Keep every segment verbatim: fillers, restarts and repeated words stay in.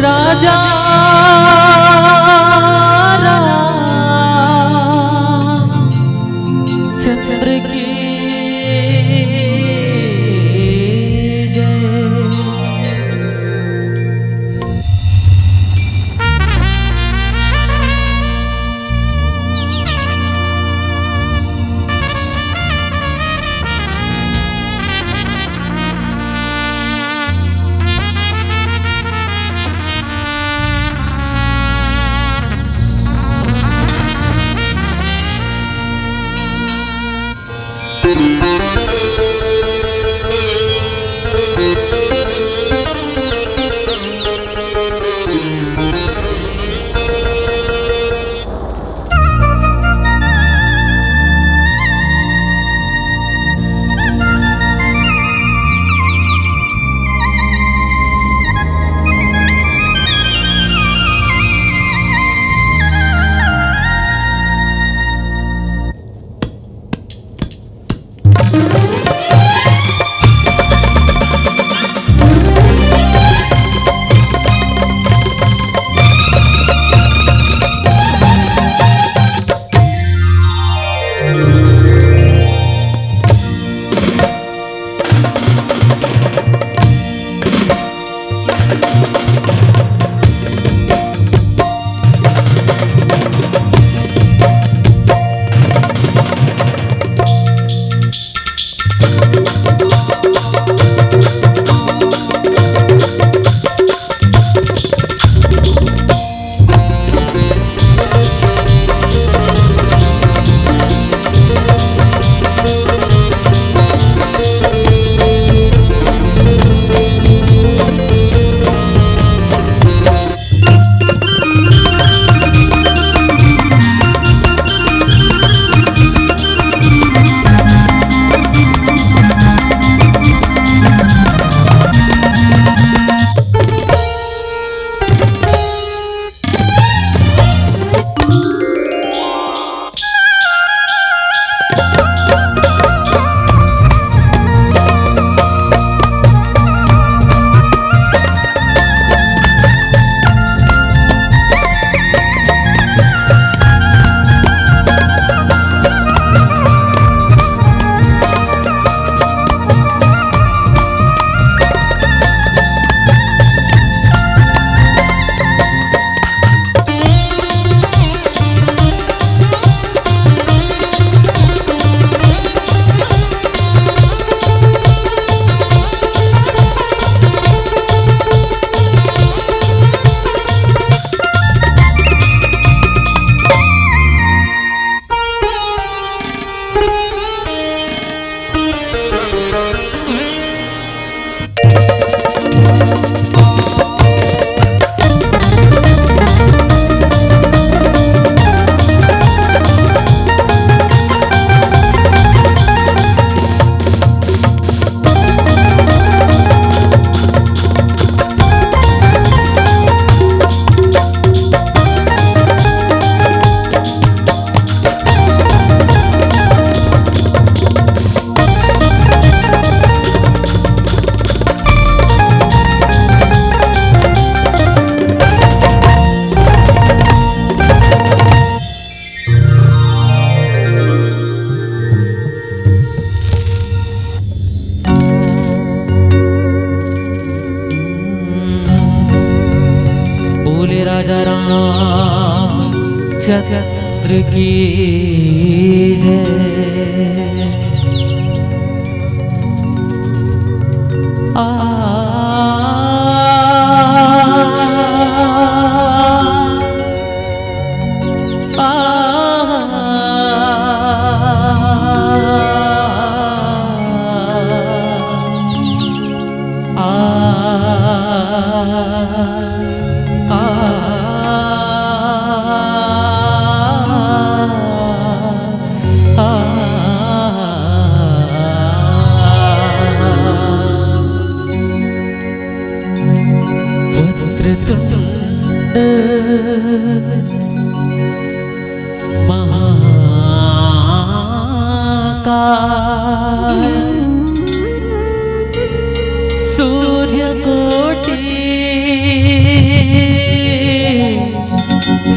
राजा रामचंद्र की जय। बोले राजा रामचंद्र की जय। आ, आ, आ, आ, आ, आ, आ। सूर्य कोटि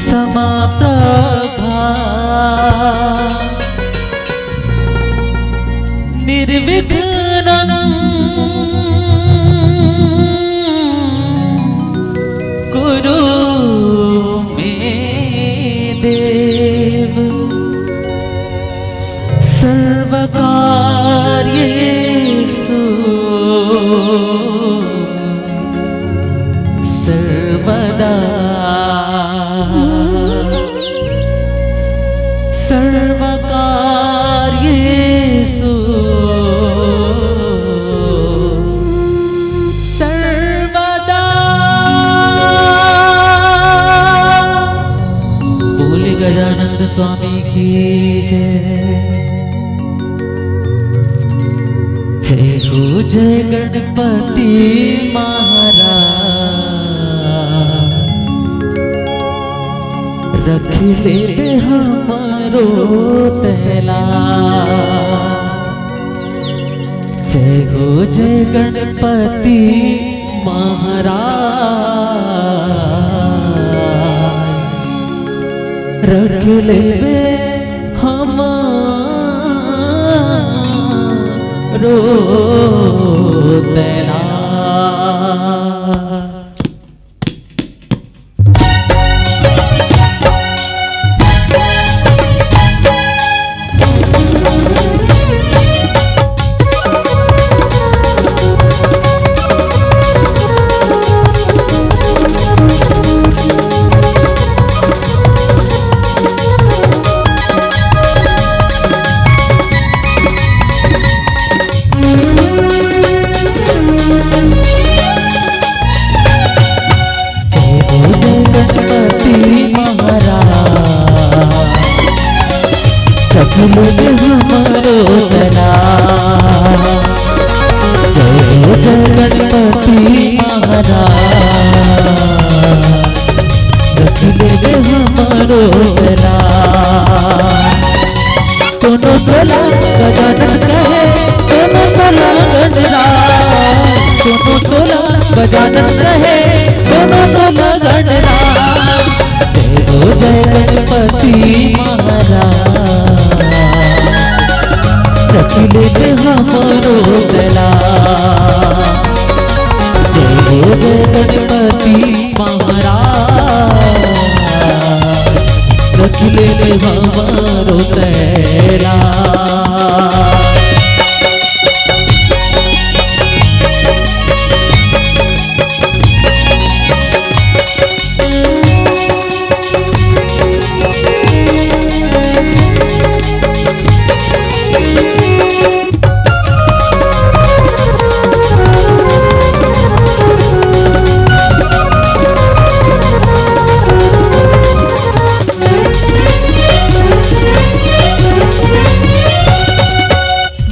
समाप्रभा, निर्विघ्नं कुरु मे देव। सर्वकार्येषु सर्वदा, सर्वकार्येषु सर्वदा। बोले गजानंद स्वामी की जय। जय हो जय गणपति महाराज, रख ले हमरो तैला। जय हो जय गणपति महाराज, रख लेबे हमरो तैला। जय हो जय गणपति महाराज, रख ले हमरो तैला। जय हो जय गणपति महाराज, रख ले हमरो तैला। कोनो टोला गजानन कहे, कोनो टोला गणराज, कोनो टोला गजानन कहे, कोनो टोला गणराज। जय हो जय गणपति महाराज, रख ले हमरो तैला। जय हो जय गणपति महाराज, रख ले हमरो तैला।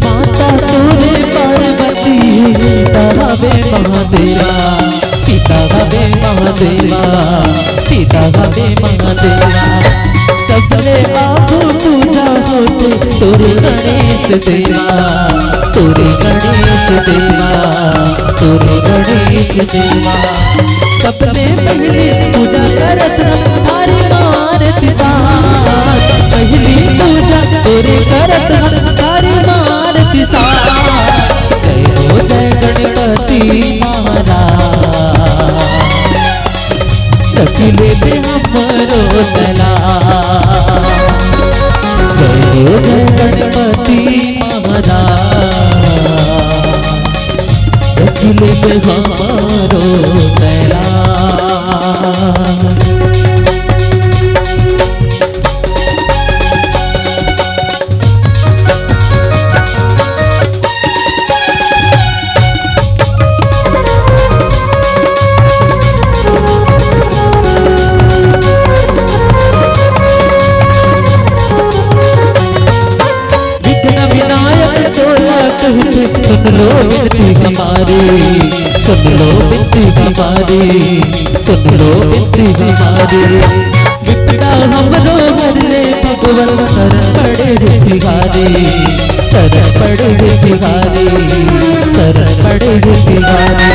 माता तोरे पार्वती, पिता हवे महादेवा, पिता हवे महादेवा, पिता हवे महादेवा। सबले आगू पूजा होथे तोरे गणेश देवा, तोरे गणेश देवा, तोरे गणेश देवा। सबले पहिले पूजा करत हन थारी माँ आरती सान। पहिली पूजा तोरे करत हन थारी माँ आरती सान। जय हो जय गणपति महाराज, रख ले हमरो तैला। जय हो जय गणपति महाराज, रख ले हमरो तैला। विघ्न विनायक तोला कहिथे, सुन लो विनती हमारी, सुन लो विनती हमारी, सुन लो विनती हमारी। विपदा हमरो हर ले भगवंत, शरण पड़े रे तिहारी, शरण पड़े हे तिवारी, शरण पड़े हे तिवारी।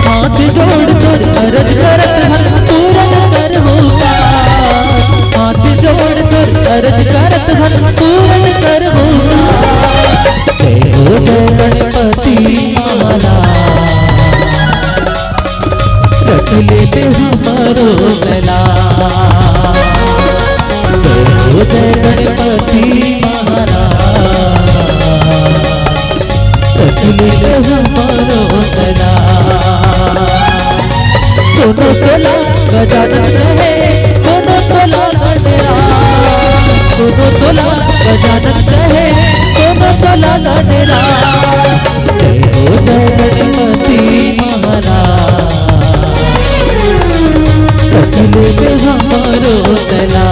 हाथ जोड़ कर अरज करत हन, पूरन करहु पार। हाथ जोड़ कर अरज करत हन, पूरन करहु पार। जय हो जय गणपति महाराज। रख ले पे हमरो बेला। जय हो जय गणपति महाराज। रख ले पे हमरो बेला। कोनो तोला गजानन कहे, कोनो तोला गजरा। कोनो तोला गजानन कहे, कोनो तोला गजरा। जय हो जय गणपति महाराज। रख ले पे हमरो बेला।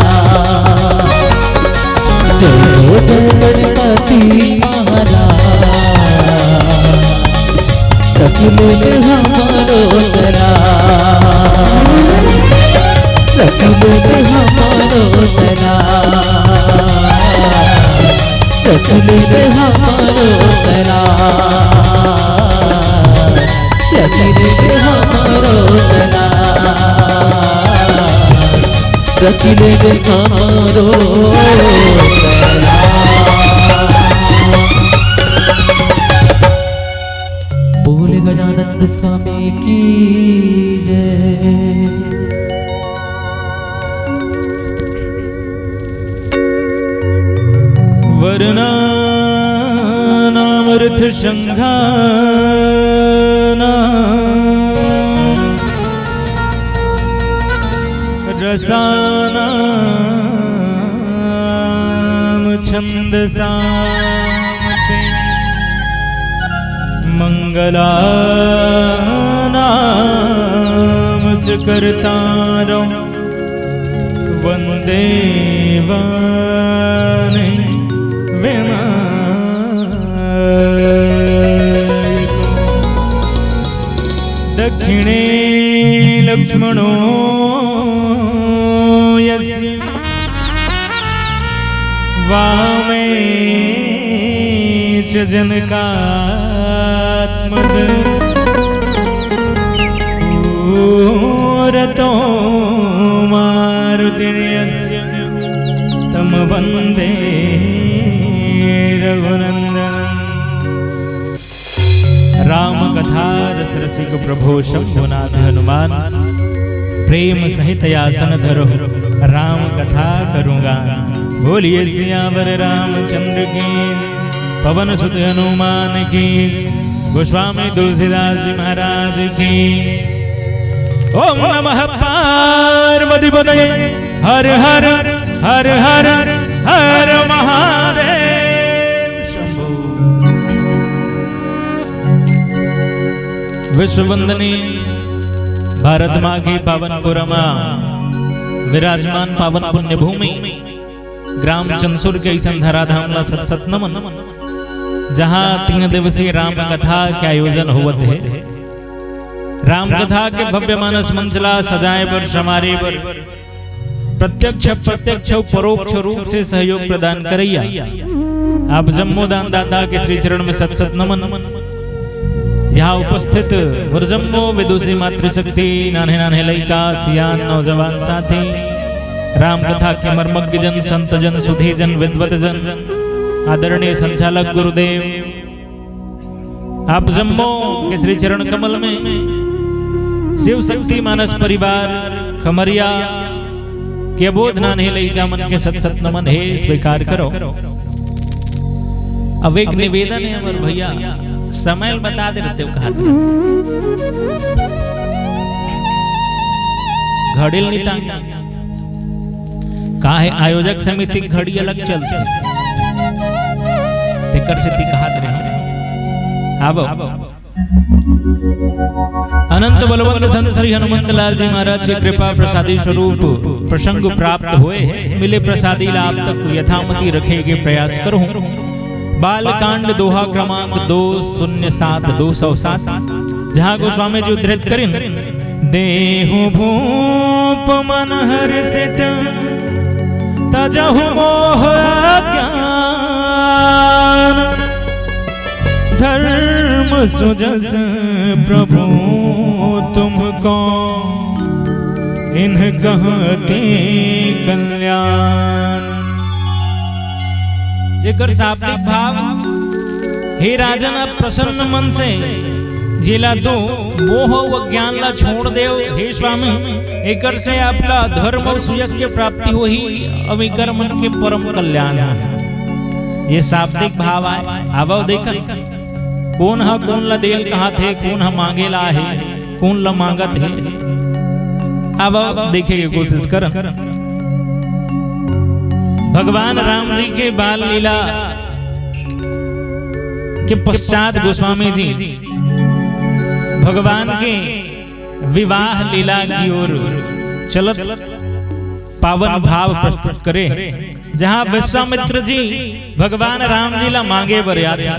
जय हो जय गणपति महाराज। रख ले पे हमरो बेला। रख ले पे हमरो बेला। रख ले पे हमरो बेला। रख ले पे हमरो बेला। रख ले पे हमरो बेला। बोले गजानन स्वामी की जय। वर्णानामर्थसङ्घानां रसानां छन्दसां मङ्गलानां च कर्तारौ वन्दे वाणीं विनायकौ। दक्षिणे लक्ष्मणो यस्य वामे च जनकात्मज। पुरतो मारुतिर्यस्य तं वन्दे रघुनन्दनम्। राम कथा रस रसिक प्रभो शंभुनाथ हनुमान, प्रेम सहित आसन धरो राम कथा करूँगा। बोलिए सियावर रामचंद्र की, पवन सुत हनुमान की, गोस्वामी तुलसीदास जी महाराज की। ओम नमः पार्वती पतये, हर हर हर हर हर महादेव शंभो। विश्व वंदनी भारत माँ के पावन पुरमा विराजमान पावन पुण्य भूमि ग्राम चंसुर के अइसन धराधाम ला सत सत नमन, जहाँ तीन दिवसीय राम कथा के आयोजन होवत हे। राम कथा के भव्य मानस मंच ला सजाए बर, समारे बर प्रत्यक्ष, अप्रत्यक्ष अउ परोक्ष रूप से सहयोग प्रदान करइया आप जम्मो दानदाता के श्री चरण में सत सत नमन। यहाँ उपस्थित मोर जम्मो विदुषी मातृशक्ति, नान्हे नान्हे लइका, सियान, नौजवान साथी, राम कथा के मर्मज्ञ जन, संत जन, सुधी जन, विद्वत जन, आदरणीय संचालक गुरुदेव, आप जम्मो के श्री चरण कमल में शिव शक्ति मानस परिवार खमरिया के अबोध नान्हे लइका मन के सत सत नमन हे, स्वीकार करो। अब एक निवेदन हे हमर भैया, समय ल बता दे रहितेव कहा थे। घड़ी ल नइ टांग। का हे, आयोजक समिति के घड़ी अलग चलथे, तेकर सेती कहात रहे। अब अनंत बलवंत संत श्री हनुमंत लाल जी महाराज के कृपा प्रसादी स्वरूप प्रसंग प्राप्त होए हे। मिले प्रसादी ला आप तक यथामति रखे के प्रयास करहूं। बालकांड दोहा क्रमांक दो शून्य सात, दो सौ सात, जहां गोस्वामी जी उद्धृत करिन, देहु भूप मन हर्षित, तजहु मोह अज्ञान, सुजस प्रभु तुमको, इन्ह कहते कल्याण। जेकर शाब्दिक भाव, हे राजन, आप प्रसन्न मन से जेला तो मोह अउ अज्ञान ला छोड़ देव, हे स्वामी, एकर से आपला धर्म अउ सुयश के प्राप्ति होही, अउ एकर मन के परम कल्याण होही। ये शाब्दिक भाव आय। आवव देखन, कोन ह कोन ला देल कहाथे, कोन ह मांगे ला आहे, कोन ला मांगत हे, आवव देखे के कोशिश करन। भगवान राम जी के बाल लीला के पश्चात गोस्वामी जी भगवान के विवाह लीला की ओर चलत पावन भाव प्रस्तुत करे, जहां विश्वामित्र जी भगवान राम जी ला मांगे बर आथे।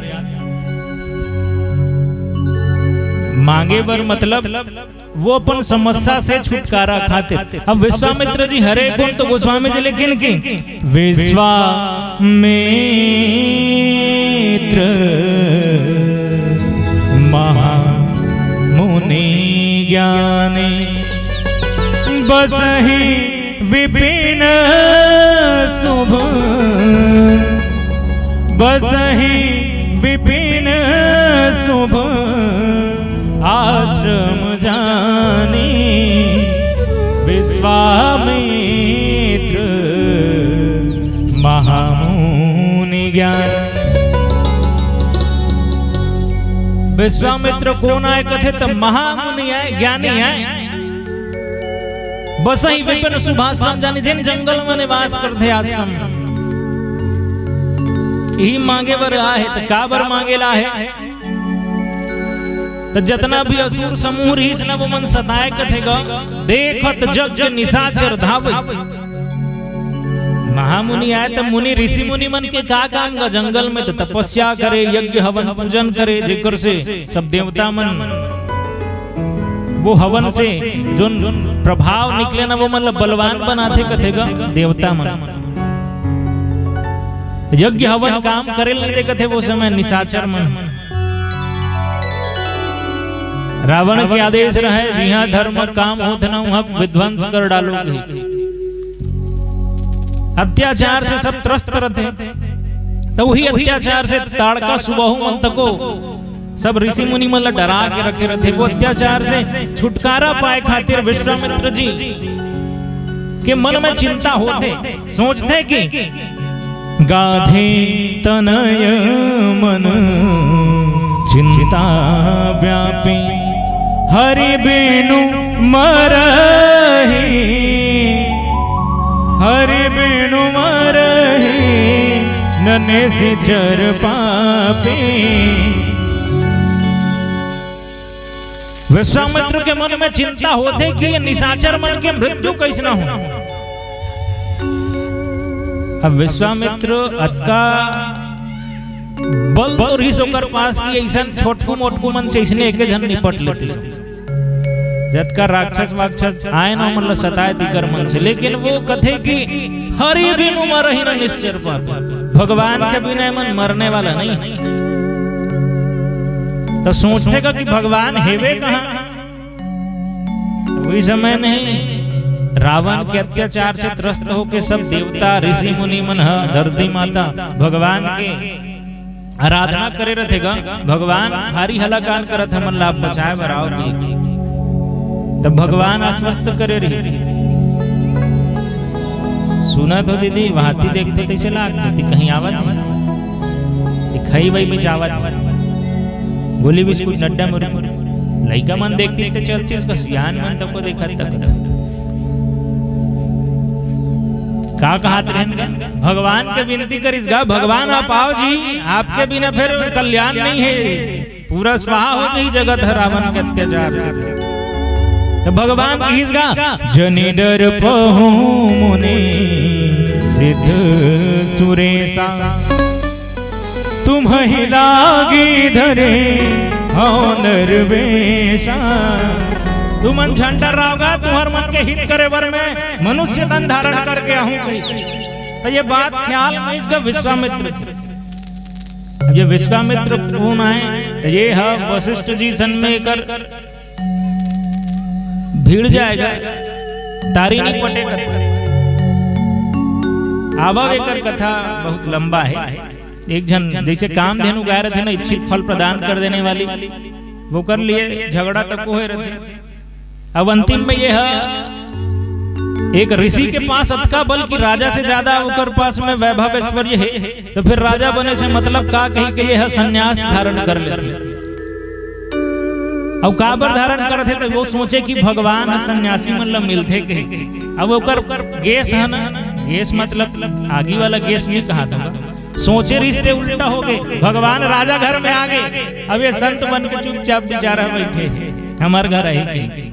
मांगे बर मतलब वो अपन समस्या से छुटकारा खातिर। अब विश्वामित्र जी हरे कोन, तो गोस्वामी जी लिखिन कि विश्वामित्र महामुनि ज्ञानी, बसहि विपिन शुभ, बसहि विपिन शुभ आश्रम जानी, विश्वामित्र महामुनि ज्ञान। विश्वामित्र कोन आय कथे, त महामुनि आय, ज्ञानी आय। बसहि विपिन शुभ आश्रम जानी, जेन जंगल में निवास करथे आश्रम, इही मांगे बर आहे। त का बर मांगे ला आहे? त जतना भी असुर समूह रहिस न, वो मन सताए कथे ग, देखत जग के निशाचर धावे। महामुनि आय त मुनि, ऋषि मुनि मन के का काम ग? जंगल में त तपस्या करे, यज्ञ हवन पूजन करे, जेकर से सब देवता मन वो हवन से जोन प्रभाव निकले ना, वो मतलब बलवान बनाथे कथे ग देवता मन। यज्ञ हवन काम करे ल नहीं दे कथे वो समय निशाचर मन। रावण के आदेश रहे, जिहां धर्म काम होत ना, उहां विध्वंस कर डालो। अत्याचार से सब त्रस्त रथे, त उही अत्याचार से ताड़का सुबाहु मन तको सब ऋषि मुनि मन ला डरा के रखे रथे। वो अत्याचार से छुटकारा पाए खातिर विश्वामित्र जी के मन में चिंता होथे, सोचथे कि गाधे तनय मन चिंता व्यापी, हरि बिनु मरहि, हरि बिनु मरहि न निशिचर पापी। विश्वामित्र के मन में चिंता होथे कि ये निशाचर मन के मृत्यु कइसना हो। अब विश्वामित्र अतका बल तो रहिस ओकर पास कि अइसन छोटकू मोटकू मन से अइसने एके झन निपट लेतिस। जतका राक्षस वाक्षस आय ना, ओमन ला सताए तिकर मन से, लेकिन वो कथे कि हरि बिनु मरहि न निश्चर पापी, भगवान के बिना एमन मरने वाला नहीं। त सोचथे का कि भगवान हेवे कहाँ? उही समय नहीं, रावण के अत्याचार से त्रस्त होके सब देवता, ऋषि मुनि मन ह, धरती माता, भगवान के आराधना करे रथे गा। भगवान भारी हलाकान करत, हमन ला बचाए बर आव कहिके। तब भगवान आश्वस्त करे रही। सुनत हो दीदी, वहाती देखते तैसे लागत होती, कहीं आवत नहीं। ये खई वई में जावत। गोली बिस्कुट नड्डा मुर्गी। लइका मन देखती ते चलती, उसका सियान मन तको देखत तक। का कहत रहन गा? भगवान के विनती करिस गा, "भगवान आप आओ जी, आपके बिना फिर कल्याण नहीं है, पूरा स्वाहा हो जाई जगत ह रावण के अत्याचार से।" तो भगवान कहिस गा, "जनि डर पहु मुनि सिद्ध सुरेसा।" तुम्हहि लागी धरे हौ नरवेसा। तुमन झन डर्राव गा, तुम्हर मन के हित करे बर मैं मनुष्य तन धारण करके आहूं कही। तो ये बात ख्याल में इसका विश्वामित्र। ये विश्वामित्र कौन आए? तो ये है वशिष्ठ जी सन में एकर भीड़ जाएगा, तारी नहीं पटे कथा। आवा एकर कथा बहुत लंबा है। एक झन जैसे कामधेनु गाय रथे ना, इच्छित फल प्रदान कर देने वाली, वो कर लिए झगड़ा तक को है रथे। अब अंतिम में ये है, एक ऋषि के पास अतका बल कि राजा से ज्यादा ओकर पास में वैभव ऐश्वर्य है, तो फिर राजा बने से मतलब का कही के ये है संन्यास धारण कर लेथे। अब काबर धारण करथे, तो वो सोचे कि भगवान ह सन्यासी मन ल मिलथे कही। अब ओकर गैस है ना, गैस मतलब आगी वाला गैस नहीं कहा था, सोचे रिश्ते उल्टा हो गए। भगवान राजा घर में आ गए, अब ये संत बन के चुपचाप बेचारा बैठे, हमार घर है कही।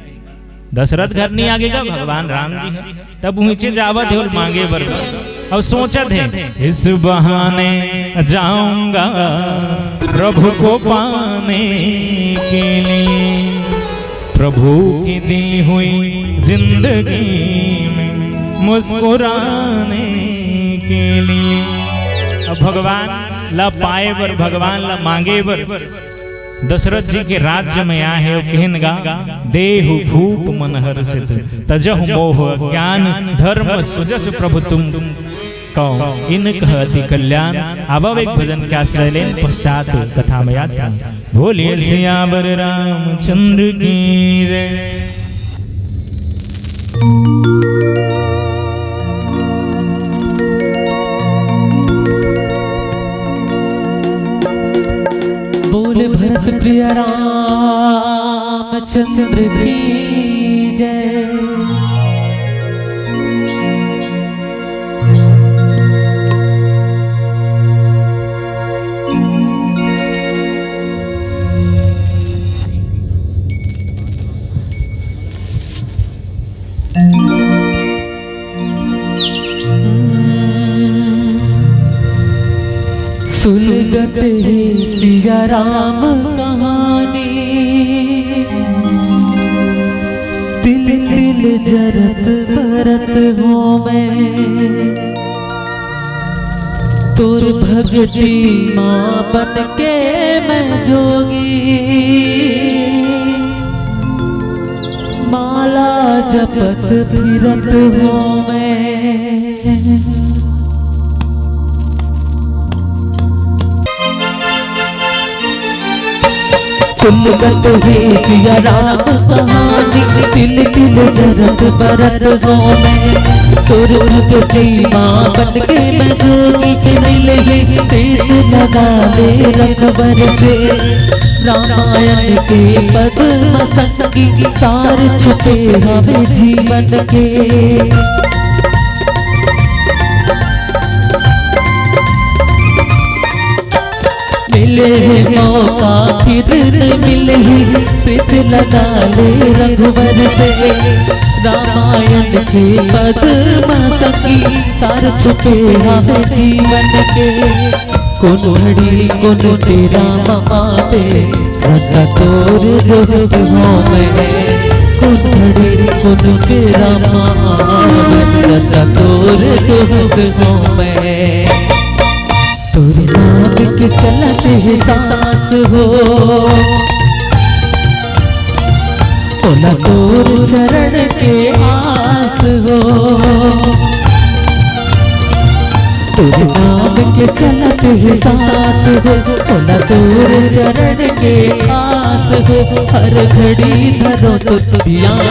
दशरथ घर नहीं आगे का, भगवान राम जी है। तब ऊंचे जावत है और मांगे बर, और सोचत है, इस बहाने जाऊंगा प्रभु को पाने के लिए, प्रभु की दी हुई जिंदगी में मुस्कुराने के लिए। अब भगवान ला पाए बर, भगवान ला मांगे बर दशरथ जी के राज्य में आए हे, वो कहन गा, देहु भूप मन हरषित, तजहु मोह अज्ञान, धर्म सुजस प्रभु तुम कहो, इन कह अति कल्याण। अब एक भजन के आश्रय लेन, पश्चात कथा में यात्रा। बोलिए सियावर रामचंद्र की जय। बोल भरत प्रिय रामचंद्र की जय। सुलगत है सिया राम कहानी, तिल तिल जरत बरत हों मैं। तोर भगती माँ बन के मैं जोगी, माला जपत फिरत हों मैं। सुलगत है सिया राम कहानी, तिल तिल जरत बरत हों मैं। तोर भगती माँ बन के मैं जोगी, मिले ही प्रीत लगा ले रघुबर से। रामायण के पद्म संगी, सार छुपे हवे जीवन के। मिले है मौका फिर न मिले ही, प्रीत लगा ले रघुबर से। रामायण के पद्म संगी, सार छुपे हवे जीवन के। कौन घड़ी कौन बेरा मा आवे, रता तोर जोहत हों मैं। कौन घड़ी कौन बेरा मा आवे, रता तोर जोहत हों मैं। तोर नाम के चलत है सांस हो, तोला तोर चरण के आस हो। तोर नाम के चलत है सांस हो, तोला तोर चरण के आस हो। हर घड़ी धरों तो ध्यान,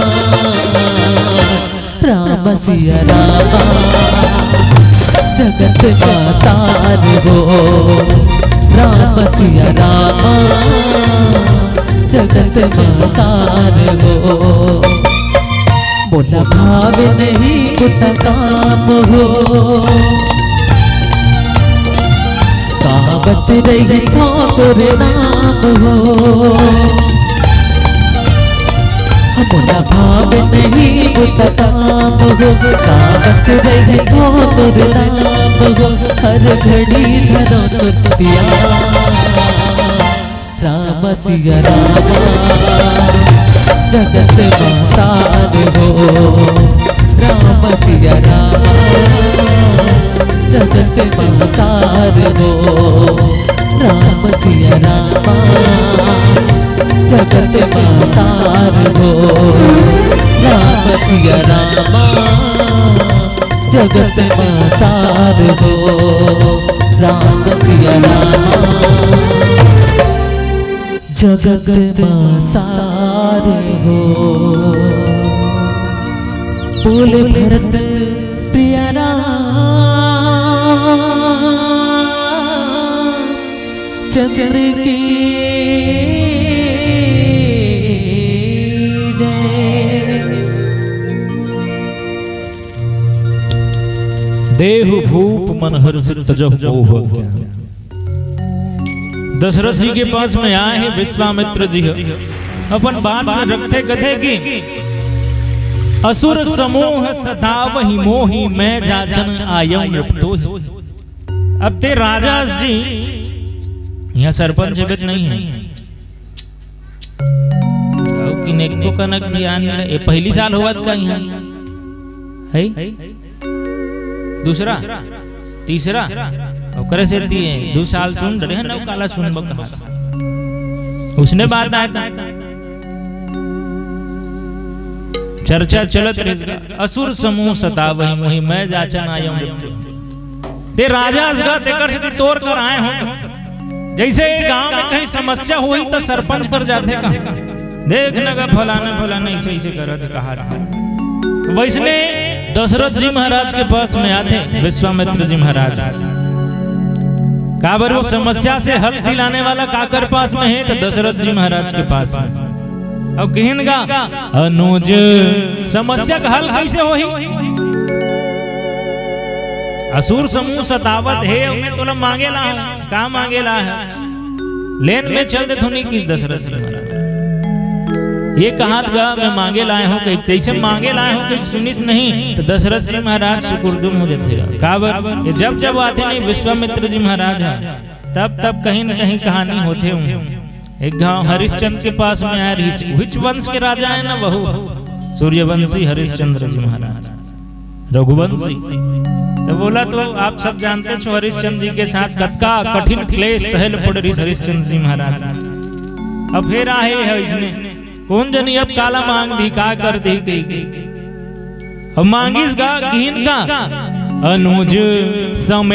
राम सिया रामा, जगत मा सार हो। राम सिया रामा, जगत मा सार हो। मोला भावे नहीं कुछ काम हो, कहावत रही तो तोर नाम हो। मोला भावे नहीं कुछ काम हो, कहावत रही तो तोर नाम हो। हर घड़ी धरों तो ध्यान, राम सिया रामा, जगत मा सार हो। राम सिया रामा, जगत मा सार हो। राम हो, राम सिया रामा, जगत मा सार हो, राम सिया रामा, जगत मा सार हो। बोले भरत प्रिया राम चंद्र की जय। देहु भूप मन हरषि तजहु मोह अज्ञान। दशरथ जी के पास में आए हैं विश्वामित्र जी ह। अपन बात में रखथे, कथे कि असुर समूह सतावहि मोहि, मैं जाचन आयौ नृप तोहि। अब ते राजा जी, यहाँ सरपंच हेबे त नहीं है, अउ किनेको कनक ज्ञान, ये पहली साल होवत का यहाँ है? दूसरा, तीसरा, ओकरे से ती-, दू साल सुन डरे हैं ना, काला सुनबो कहा। उसने बात आया था। चर्चा चलत रहिस, असुर समूह सतावहि मोहि, मैं जाचन आयौ नृप तोहि। ते राजा अस गा, तेकर सेती तोर कर आए हों। जैसे गांव में कहीं समस्या होही, त सरपंच कर जाथे का, देख न गा, फलाना फलाना ऐसे ऐसे करत हे, कहा था। वैसने दशरथ जी महाराज के पास में आथे विश्वामित्र जी महाराज। काबर वो समस्या से हल दिलाने वाला काकर पास में है, त दशरथ जी महाराज के पास में। अब किहिन गा, अनुज, समस्या का हल कैसे होही? असुर समूह सतावत हे, मैं तोला मांगे ला हूं, का मांगे ला है? लेन में चल दे धुनी की दशरथ जी महाराज। ये कहात गा, मैं मांगे लाए हूं, कहीं जैसे मांगे लाए हूं, कहीं सुनिस नहीं, त दशरथ जी महाराज सुकुरदुम हो जाथे। काबर? ये जब जब आथे नहीं विश्वामित्र जी महाराज ह, तब तब कहीं न कहीं कहानी होथे हूं। एक गांव हरिश्चंद्र के पास में आए रहिस, उहिच वंश के राजा है ना, वहू सूर्यवंशी हरिश्चंद्र जी महाराज, रघुवंशी। तो बोला, तो आप सब जानते छो हरिश्चंद्र जी के साथ कतका कठिन क्लेश सहल पड़ रहिस हरिश्चंद्र जी महाराज। अब फेर आहे है इसने, कौन जनी अब काला मांग दी, का कर दी, कही, कही। अब मांगिस गा, किहिन का, अनुज समेत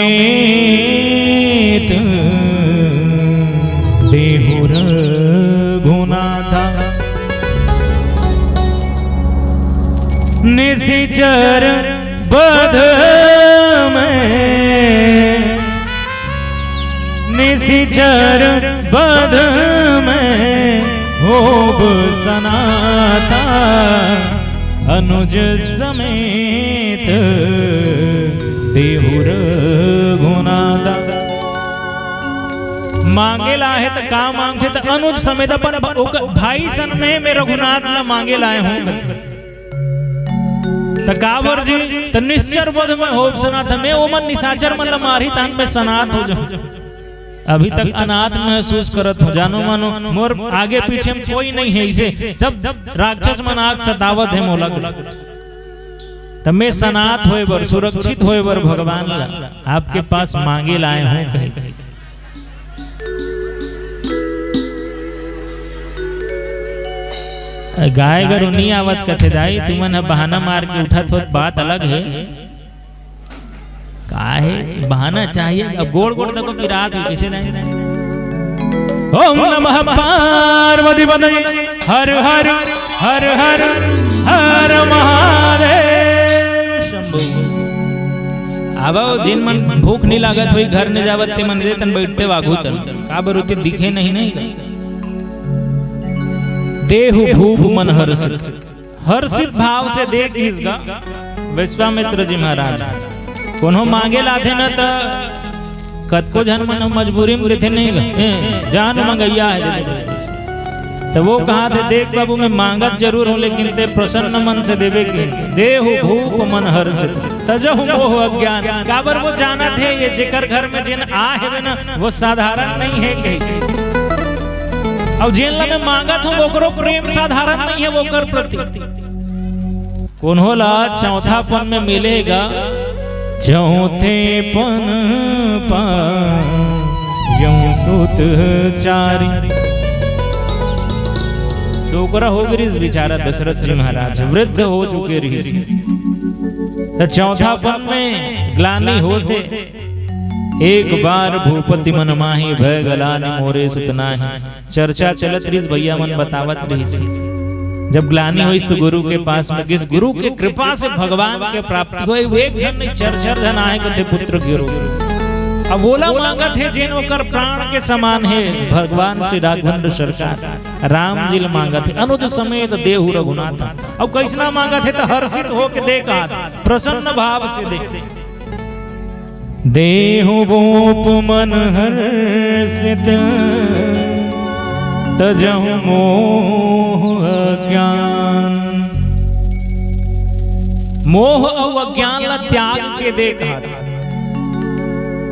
देहु रघुनाथा। निशिचर बध में, निशिचर बध में होब सनाथा। अनुज समेत देहु रघुनाथा। मांगे ला हे त का मांगथे? त अनुज समेत अपन भ-, ओकर भाई सन में मैं रघुनाथ ला मांगे लाए हूं। त काबर जी? त निश्चर बध में होब सनाथ, मैं ओमन निशाचर मन ला मारही, तहन मैं सनाथ हो जाऊं। अभी तक अनाथ महसूस करत हो, जानो मानो, मोर आगे पीछे में कोई नहीं है, इसे सब राक्षस मन आग सतावत है मोला। त मैं सनाथ होए बर, सुरक्षित होए बर भगवान ला आपके पास मांगे लाए हूं कहे। गाय गरु नी आवत कथे दाई, तुमन ह बहाना मार के उठत होत, बात अलग है। का है, बहाना चाहिए। अब गोड़ गोड़ तको पिरात हो, कैसे नहीं? ओम नमः पार्वती पतये, हर हर, हर हर, हर महादेव शंभो। अब जिन मन भूख नहीं लागत हुई, घर नहीं जावत, ते मन दे तन बैठते वाघू तन। काबर उते दिखे नहीं, नहीं। देहु भूप मन हर्षित। हर्षित भाव से देख इसका विश्वामित्र जी महाराज। कोनो मांगे लाथे न त कतको झन मन मजबूरी में देथे नहीं गा। ए, जान मंगैया है, दे दे। त वो कहाथे, "देख बाबू, मैं मांगत जरूर हूं, लेकिन ते प्रसन्न मन से देबे के।" देहु भूप मन हर्षित, तजहु मोह अज्ञान। काबर वो जानत हे, ये जेकर घर में जेन आ हेबे ना, वो साधारण नहीं है कही। अउ जेन ला मैं मांगत हूं, ओकरो प्रेम साधारण नहीं है, ओकर प्रति। कोनो ला चौथापन में मिले गा, चौथेपन पायौ सुत चारी। डोकरा हो गिस बेचारा दशरथ जी महाराज, वृद्ध हो चुके रहिस। त चौथापन में ग्लानि होथे, एक बार भूपति मन माही, भय गलानि मोरे सुत नाहीं। चर्चा चलत रहिस, भैया मन बतावत रहिस। जब ग्लानि होइस त गुरु के पास में गिस, गुरु के कृपा से भगवान के प्राप्ति होय। एक झन नहीं, चार चार झन आए कथे पुत्र के रूप। अब ओला मांगत हे जेन ओकर प्राण के समान हे, भगवान श्री राघवेंद्र सरकार राम जी ल मांगत हे, अनुज समेत देहु रघुनाथ। अब कइसना मांगत हे त हर्षित होके दे कहा, प्रसन्न भाव से दे। देहु भूप मन हर्षित, तजहु मोह अज्ञान। मोह अउ अज्ञान ला त्याग के दे कहा।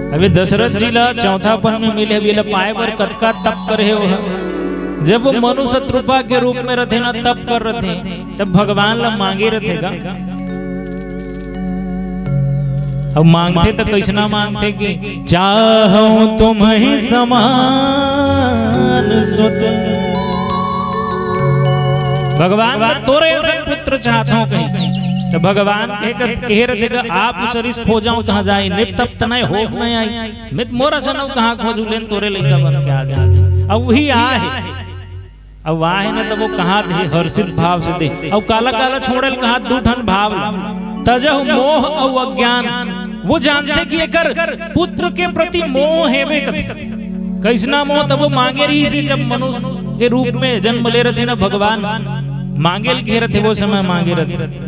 अभी दशरथ जी ला चौथापन में मिले, अभी ला पाए बर कतका तप करे हे ओह। जब वो मनु शतरूपा के रूप में रथे ना, तप कर रथे, तब भगवान ला मांगे रथे गा। अब मांगथे त कइसना मांगथे कि चाहूं तुम्हि समान सुत। भगवान का तोरे असन पुत्र चाहत हूं कहीं। त भगवान कहे, कहे रथे गा, आप सरीस खोजहूं कहां जाई, नित तप तनय होक न आई। मैं मोर असन अउ कहां खोजहूं, लेन तोरे लइका बन के आ जाए। अब वही आए। अब आहे न, तब वो कहात हे हर्षित भाव से दे। अउ काला काला छोड़े ल कहात दू ठन भाव ला। तजहु मोह अउ अज्ञान। वो जानथे कि एकर पुत्र के प्रति मोह हेबे कथे। कइसना मोह, तब वो मांगे रहिस हे, जब मनुष्य के रूप में जन्म ले रथे ना भगवान, मांगे ल कहे रथे, वो समय मांगे रथे।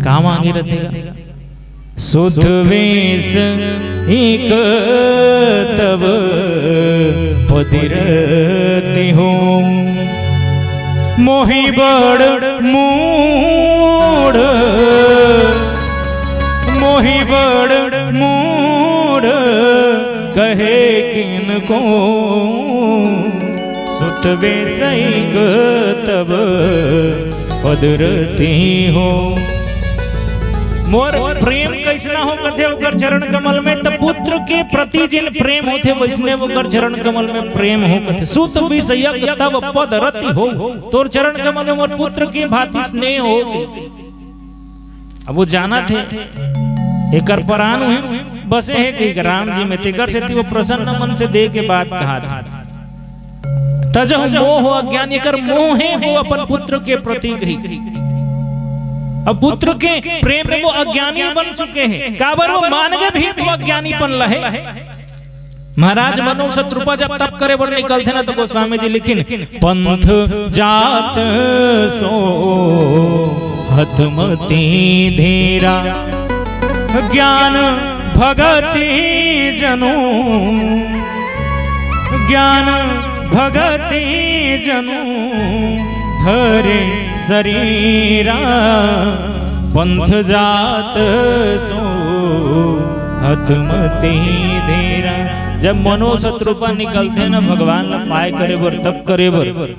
का मांगे रथे गा? सुत वेस एक तब पदि रति हो, मोहि बड़ मूढ़, मोहि बड़ मूढ़ कहे किनको। सुत वेस एक तब पदि रति हो। मोर प्रेम कइसना हो कथे ओकर चरण कमल में, त पुत्र के प्रति जेन प्रेम होथे वइसने ओकर चरण कमल में प्रेम हो कथे। सुत वेस एक तब पदि रति हो, तोर चरण कमल में मोर पुत्र के भांति स्नेह हो। अब वो जानत हे एकर परान उही बसे हे कि राम जी में, तेकर सेती वो प्रसन्न मन से दे के बात कहात हे। तजहु मोह अज्ञान, एकर मोह हे वो अपन पुत्र के प्रति कही। अब पुत्र के प्रेम में वो अज्ञानी बन चुके हे, काबर वो मान गे भी तो अज्ञानीपन लहे। महाराज मनु शतरूपा जब तप करे बर निकलथे ना, त गोस्वामी जी लिखिन, पंथ जात सो हत मति धेरा, ज्ञान भगति जनु, ज्ञान भगति जनु धरे सरीरा, पंथ जात सो हत मति धेरा। जब मनु शतरूपा निकलथे ना भगवान ला पाए करे बर, तप करे बर,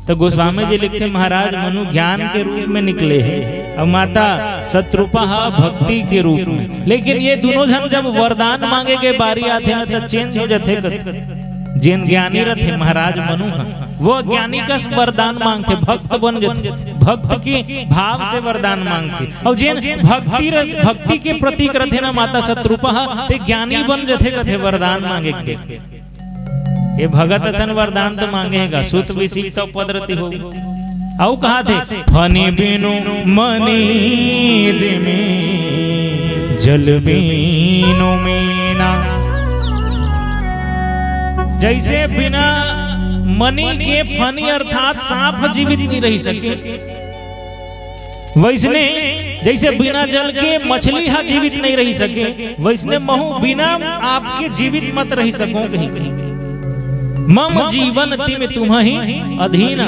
त गोस्वामी जी लिखथे, महाराज मनु ज्ञान के रूप में निकले हे अउ माता शतरूपा हा भक्ति के रूप में। लेकिन ये दूनों झन जब वरदान मांगे के बारी आथे ना, त change हो जाथे कथे। जेन ज्ञानी रथे महाराज मनु हा, वो अज्ञानी कस वरदान मांगथे, भक्त बन जाथे, भक्त के भाव से वरदान मांगथे। अउ जेन भक्ति र-, भक्ति के प्रतीक रथे ना माता शतरूपा हा, ते ज्ञानी बन जाथे कथे वरदान मांगे के। ये भगत असन वरदान तो मांगे हे गा, सुत वेस एक तब पदि रति हो। अउ कहाथे, फनि बिनु मनि जिमि जल बिनु मीना। जइसे बिना मनि के फनि अर्थात सांप जीवित नहीं रहि सके, वइसने जइसे बिना जल के मछली हा जीवित नहीं रहि सके, वइसने महूं बिना आपके जीवित मत रहि सकंव कही। मम जीवन तिमि तुम्हहि अधीन।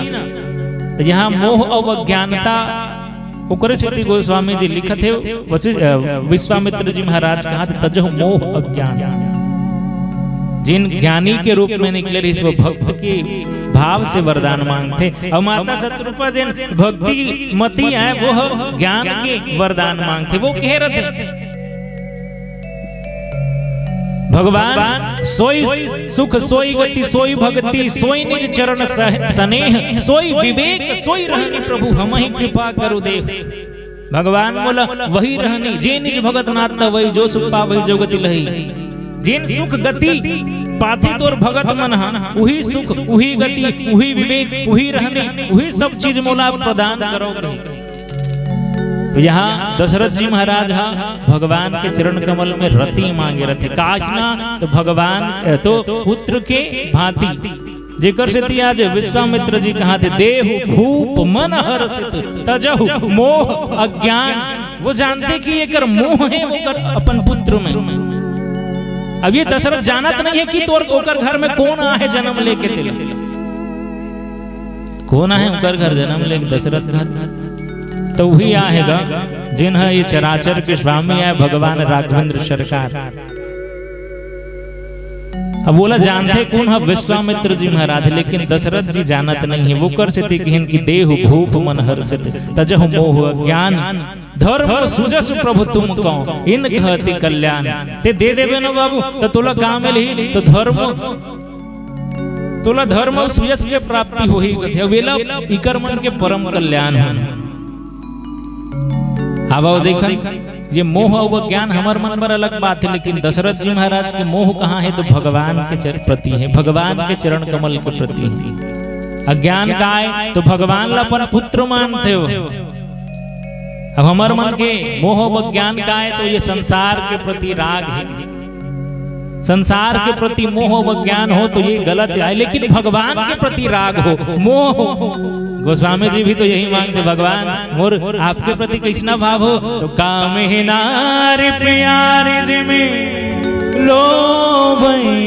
त इहां मोह अउ अज्ञानता ओकरे सेती गोस्वामी जी लिखत हे, वशिष्ठ, अ, विश्वामित्र जी महाराज कहाथे, तजहु मोह अज्ञान। जेन ज्ञानी के रूप में निकले रहिस, वो भक्त के भाव से वरदान मांगथे। अउ माता शतरूपा जेन भक्ति मती आय, वो ह ज्ञान के वरदान मांगथे। वो कहे रथे, भगवान सोई सुख, सोई गति, सोई भक्ति, सोई निज चरण सह-, सनेह, सोई विवेक, सोई रहनी प्रभु हमहि कृपा करु देव। भगवान मोला वही रहनी, जे निज भगत नाथ तवई, जो सुख पावई जो गति लही। जेन सुख गति पाथे तोर भगत मन ह, उही सुख, उही गति, उही विवेक, उही रहनी, उही सब चीज मोला प्रदान करो। तो यहाँ दशरथ जी महाराज ह भगवान के चरण कमल में रति मांगे रथे। काचना तो भगवान, अ, तो पुत्र के भांति, जेकर सेती आज विश्वामित्र जी कहाथे, "देहु भूप मन हर्षित, तजहु मोह अज्ञान।" वो जानथे कि एकर मोह हे ओकर अपन पुत्र में। अब ये दशरथ जानत नहीं हे कि तोर ओकर घर में कोन आहे जन्म लेके तेला। कोन आहे ओकर घर जन्म लेके दशरथ घर? तो वही आहे गा, जेन ह ये चराचर के स्वामी आहे, भगवान राघवेंद्र सरकार। अब वोला जानथे कोन ह? विश्वामित्र जी महाराज, लेकिन दशरथ जी जानत नहीं हे। वोकर सेती कहिन कि "देहु भूप मन हर्षित, तजहु मोह अज्ञान, धर्म सुजस प्रभु तुम कहो, इन कहति कल्याण।" ते दे देबे ना बाबू, त तोला का मिलही? तो धर्म, तोला धर्म अउ सुयश के प्राप्ति होही कथे, अउ एला इकर मन के परम कल्याण हो। अब आओ देखन, ये मोह अउ अज्ञान हमर मन बर अलग बात हे, लेकिन दशरथ जी महाराज के मोह कहाँ हे? तो भगवान के चर-, प्रति हे, भगवान के चरण कमल के प्रति हे। अज्ञान काय? तो भगवान ला अपन पुत्र मानथे हो। अब हमर मन के मोह अउ अज्ञान काय? तो ये संसार के प्रति राग हे। संसार के प्रति मोह अउ अज्ञान हो तो ये गलत हे, लेकिन भगवान के प्रति राग हो, मोह हो। गोस्वामी जी भी तो यही मांगथे, "भगवान मोर आपके प्रति कइसना भाव हो?" तो "कामहि नारि प्यारि जिमि लोभइ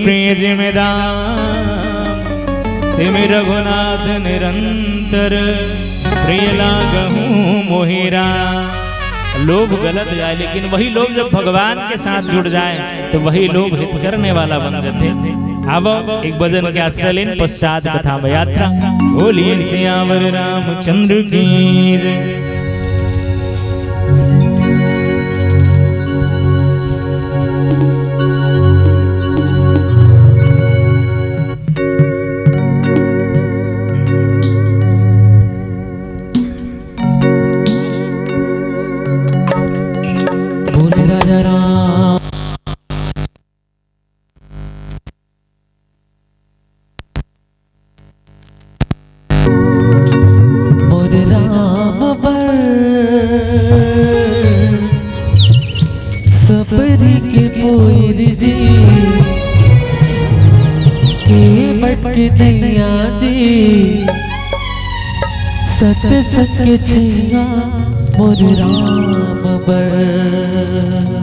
प्रिय जिमि दाम। तिमि रघुनाथ निरंतर प्रिय लागहु मोहि राम।" लोभ गलत जाए, लेकिन वही लोभ जब भगवान के साथ जुड़ जाए तो वही लोभ हित करने वाला बन जाथे। अब एक भजन के आश्रय लेन, पश्चात कथा में यात्रा। बोलिए सियावर रामचंद्र की जय। बोले राजा राम। मोर राम बर सबरी के पोर जी, के बट के नैया जी, सत सत के छैया मोर राम बर।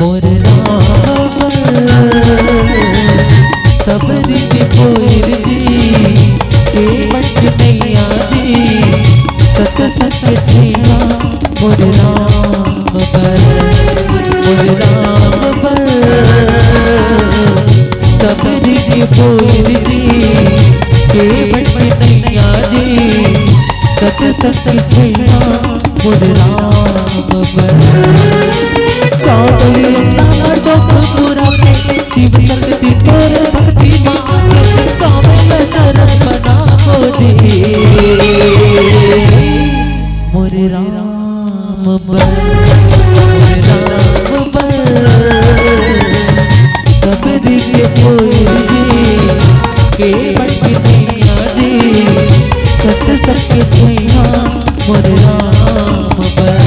मोर राम सबरी के कोइर जी, के बट नैया जी, सत सत छेना मोर राम बर, मोर राम बर। सबरी के कोइर जी, के बट नैया जी, सत सत छेना मोर राम बर। कांवरिया डोकपुरा के शिव शक्ति तोर भक्ति माँ के, कांवरिया शरण बना को दे। मोर राम बर, मोर राम बर। सबरी के कोइर जी, के बट नैया जी, सत सत छेना मोर राम बर।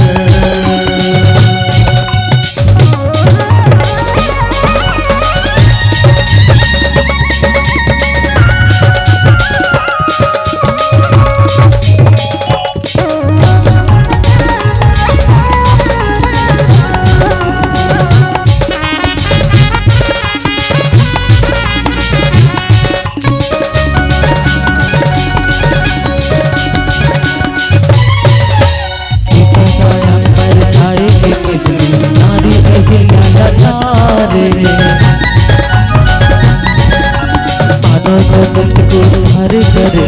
जगत को हर करे,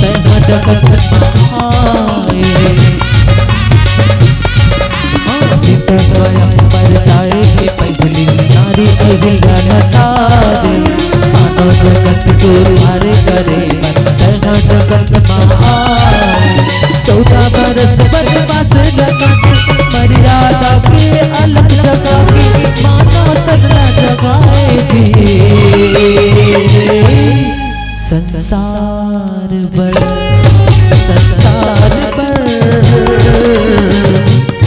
तैं जगत आए। सीता स्वयंवर जाए के पहली नारी अहिल्या नटारे। मानव जगत को हर करे, तैं जगत आए। चौदह बरस वनवास लगा के, मर्यादा के अलख जगा के, मानव तन ला जगाए जी। संसार बर, संसार बर,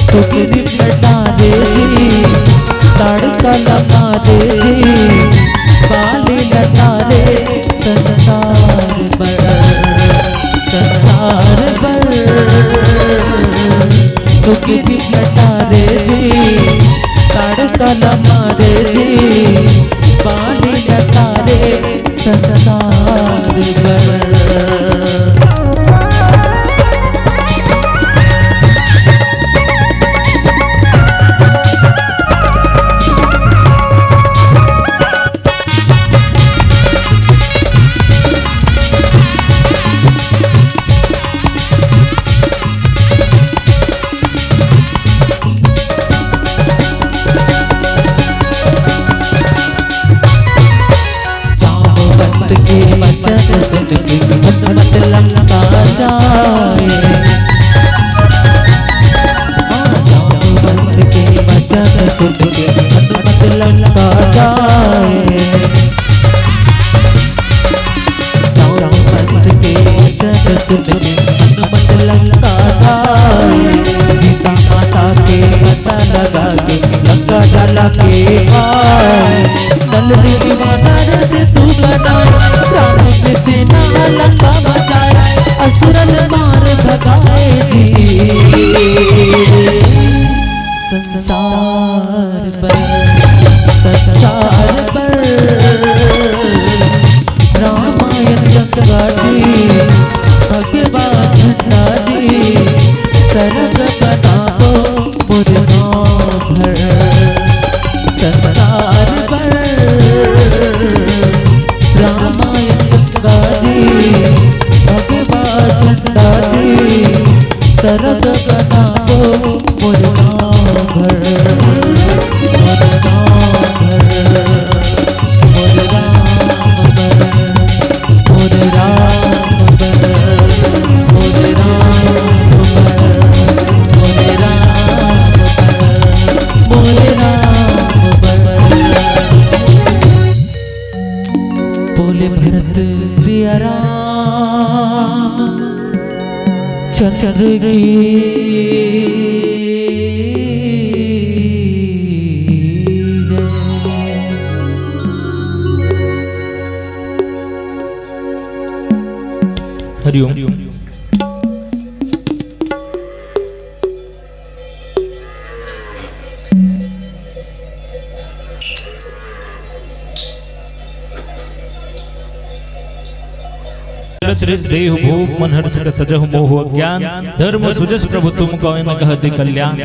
सुख निपटा दे जी, ताड़का लगा दे जी, बाली लटा दे। संसार बर, संसार बर, सुख निपटा दे जी, ताड़का लगा दे जी, बाली लटा दे। संसार बर। जामवंत के वचन सुन के हनुमत लंका जाए। जामवंत के वचन सुन के हनुमत लंका जाए। जामवंत के वचन सुन के हनुमत लंका जाए। सीता माता के पता लगा के लंका जला के आए। नल विमान से तू बनाए, राम के सेना लंका बचाए, असुरन मार भगाए जी। संसार बर, संसार बर, रामायण गंगा जी, भगवा झंडा जी, सरग बनाबो मोर गाँव घर। संसार बर, रामायण गंगा जी, भगवा झंडा जी, सरग बनाबो मोर राम बर, मोर राम बर, मोर राम बर, मोर राम बर, मोर राम बर, मोर राम बर, मोर राम बर। बोले भरत प्रिय राम चंद्र की जय। हरिओम। जगत रिस देहु भोग, मन हर्षित तजहु मोहु अज्ञान। धर्म सुजस प्रभु तुम कवै न कहत कल्याण।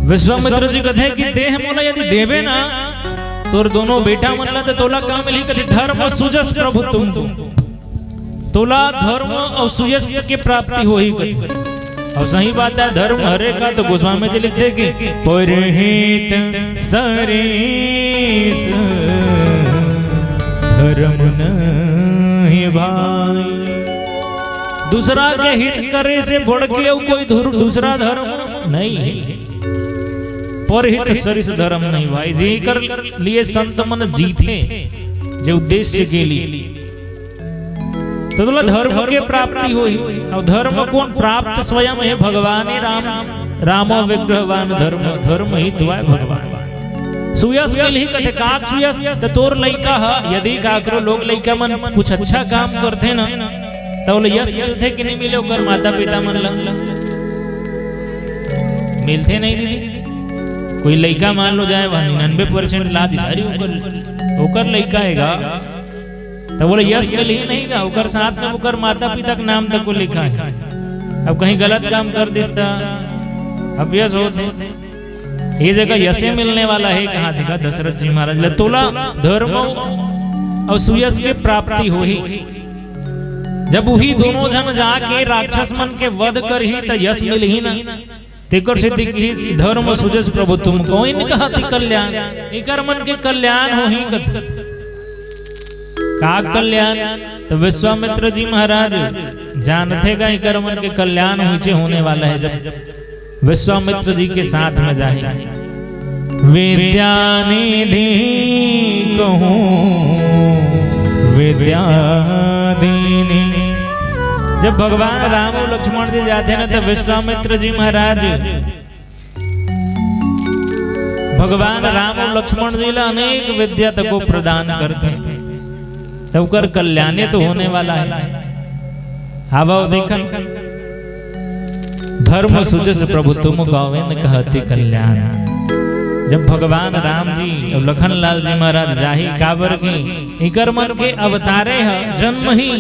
विश्वामित्र जी कथे कि तें मोला यदि देबे ना, तोर दोनों बेटा मन ला, त तोला का मिलही? कथे, धर्म सुजस प्रभु तुमको। तोला धर्म अउ सुयश के प्राप्ति होही कथे। अउ सही बात हे, धर्म हरे का तो गोस्वामी जी लिखथे कि परहित सरिस धर्म नहीं भाई। दूसरा के हित करे से बढ़ के अउ कोई धुर-, दूसरा धर्म नहीं हे। परहित सरिस धर्म नहीं भाई। जेकर लिए संत मन जीथे, जे उद्देश्य के लिए, तो तोला धर्म के प्राप्ति होही। अउ धर्म कोन प्राप्त? स्वयं हे भगवान राम। रामो विग्रहवान धर्म, धर्म ही तो हे भगवान। सुयश मिलही कथे, काक सुयश? त तोर लइका ह, यदि काकरो लोग लइका मन कुछ अच्छा काम करथे ना, त ओला यश मिलथे कि नहीं मिले? ओकर माता पिता मन ला मिलथे नहीं दीदी? कोई लइका मान लो जाए वह निन्यानवे परसेंट ला दिस, अरे ओकर, ओकर लइका हे गा, त बोले यश मिलही नहीं गा, ओकर साथ में ओकर माता पिता के नाम तक को लिखा हे। अब कहीं गलत काम कर दिस त अपयश होत हे। ये जगह यशे मिलने वाला हे, कहा देखा दशरथ जी महाराज ले तोला धर्म अउ सुयश के प्राप्ति होही। जब उही दोनों झन जाके राक्षस मन के वध करही, त यश मिलही ना। तेकर सेती किहिस कि धर्म सुजस प्रभु तुम कौन कहति कल्याण, इकर मन के कल्याण होही कथे। का कल्याण? त विश्वामित्र जी महाराज जानथे गा, इकर मन के कल्याण होइचे होने वाला हे, जब विश्वामित्र जी के साथ में जाही। विद्या निधि कहूँ विद्या दीनी। जब भगवान राम अउ लक्ष्मण जी जाथे ना, तब विश्वामित्र जी महाराज भगवान राम अउ लक्ष्मण जी ला अनेक विद्या तको प्रदान करथे, त ओकर कल्याणे तो होने वाला हे। आवव देखन, धर्म सुजस प्रभु तुम कौन कहति कल्याण। जब भगवान राम जी अउ लखन लाल जी महाराज जाही, काबर की इकर मन के अवतारे ह जन्म ही